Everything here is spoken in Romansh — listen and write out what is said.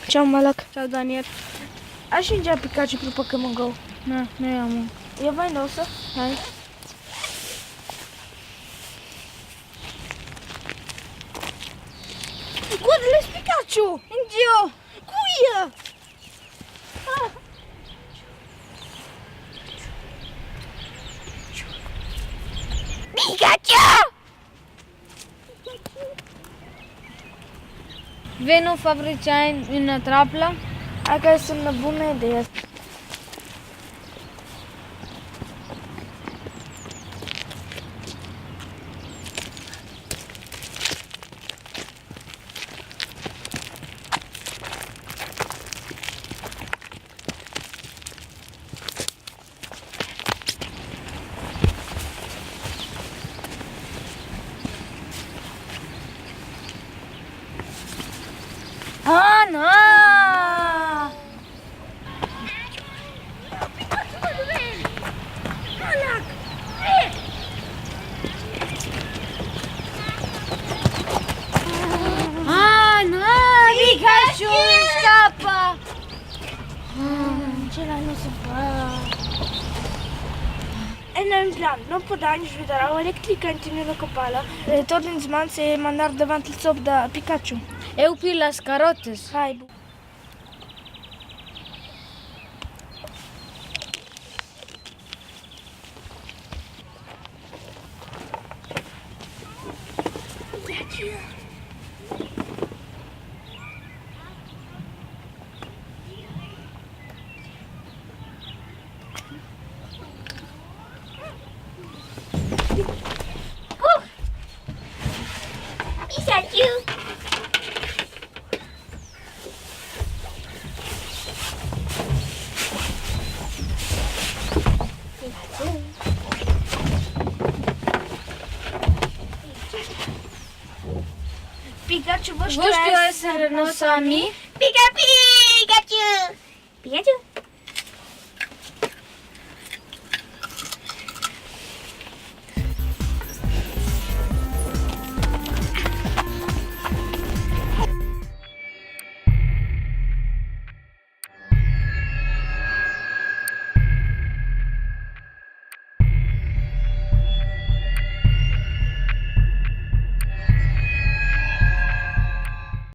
Ciao Malak. Ciao Daniel. Hai fingià Pikachu pro Pokémon Go? Na, nu amo. Eu vain uossa. Hai. Guarda, l'es Pikachu! Ingio? Quia! Pikachu! Ve no fabrichain üna trapla? Ah, que es üna buna idea. Ah na! Ah na! Pikachu scappa! Ce la nu se fa. Eu n'ha ün plan. No pudain svidar aua electrica aint in üna copala e tour ils mans e manar davant il zop da Pikachu. Eu pigl las carottas. Hai bu. Pikachu! Pikachu, voul Voust tu esser nos ami? Pika Pikachu! Pikachu!